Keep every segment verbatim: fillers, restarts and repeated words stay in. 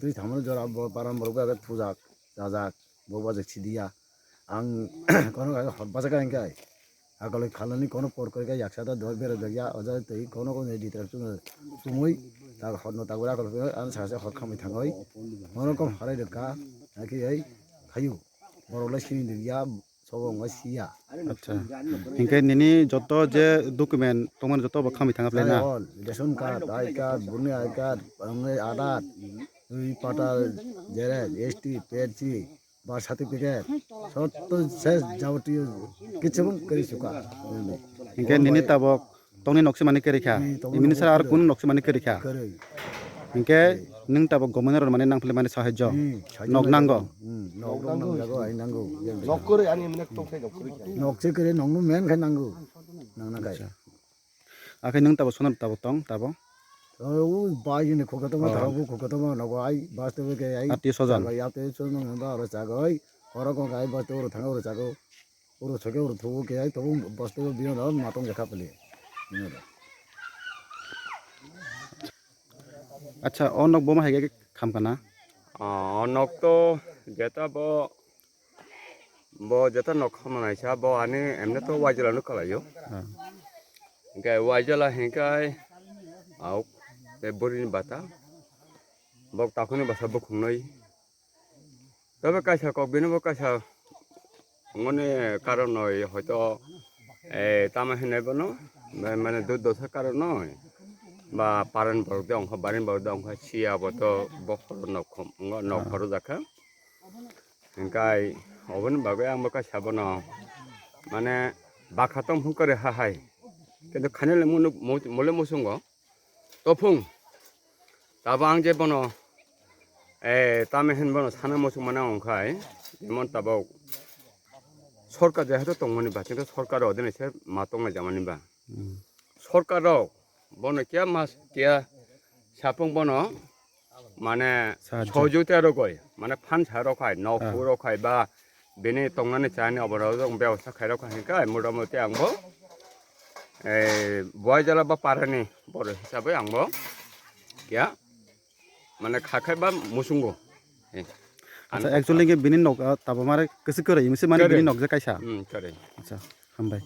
Twi thangmani jora bo paran borok bai thujak, chajak, bo bajak sidiya. Ang kono gai hot bajak ang kai. Akoloi khalani kono por kori kai yaksa da doi bera jakya, oja tei kono kono di trak chung chumui, ta hot no ta gura kol ang sa sa hot khamui thangoi. Kono kom harai rwkha, aki ai khayu. Borok lai sini dikya, sobo wngkha siya. Acha. Hinkhe nini joto je document tongmani joto bo khamui thangkha phlai na? All, ration card, I card, buni I card, wngwi Aadhaar, ui patta, xerox, S T, P H C, birth certificate, sotto ses jabotiyo kichu bo kwrwi sukha. Hinkhe nini tabok tongni nok se mani kwrwi kha. Hmm, tongni Imini nok sara ar kwrwi. Kunu nok se mani kwrwi kha. Kwrwi. Hinkhe nwng tabok government rok mani nang philai mani sahajyo. Hmm, sahajyo Nok nang nango. Hmm, nok rok nangjago, ai nango. Nok kwrwi ani mene tong khai nok kwrwi kha. Nok se kwrwi nokno men khai nango. Nang nang khai. Acha. Akhe nwng tabok sono tabok tong tabok. O bai ni khukha tongma Oh. Tharobu khukha tongma nogo ai baste ke ai. Ati sojan. Chago, ati sojan ba ro chago ai. Oro ko ai baste ro thanga ro chago. Oro soke oro thugo ke ai to bosto bino da matong jakha pele. Bino da. Acha, o nok bo ma hai khe kham kana? Ah, o nok to jeta bo, bo jeta nok kham nai sa bo ani emne to waijala no kalayo. Ah. Hinkhe waijala hinkhe ai au te bori ni bata. Bok takhuni basa bukhungnoi. Tobe kaisa kok bini bo kaisa ngoni karon noi hoito, eh, tama hinai bono, ma-, mane dud dosa karon noi. Ba paran borok de ongkha, barin borok de ongkha, siya bo to bokhoro nok khum, ngo nok Ah. Khoro jakha. Hinkhe oboni bagwi ang bo kaisa bono, mane bakha tong phung kare ha hai. Kintu khainai le munu-, mu-, mole musungo. Tophung. Tabo ang je bono, eh, tamo hin bono sana muchung mano wngkhai, jemon tabok sorkar jehetu tongmani ba, kintu sorkar odini se ma tongna jamani ba. Hmm. Sorkar rok bono kiya mas kiya sapung bono mane Sahajyo. Sohojogita rogoi, mane phan sa rok hai, nok Ah. Hu rok hai ba, bini tongnani chani oborok bebosta khairok hinkhe motamoti ang bo, eh, buai jala ba parani borok hisabe ang bo ya mane khakhai ba musungo. Eh, Acha, ano actually ke bini nok, ah, tabo mare kwswk kwrwi, misi mane Kwrwi. Bini nok je kaisa. Hmm, kwrwi. Acha, hambai.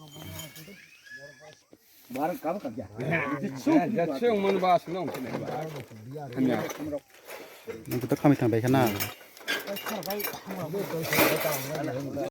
Nang kota kami thang bai khana.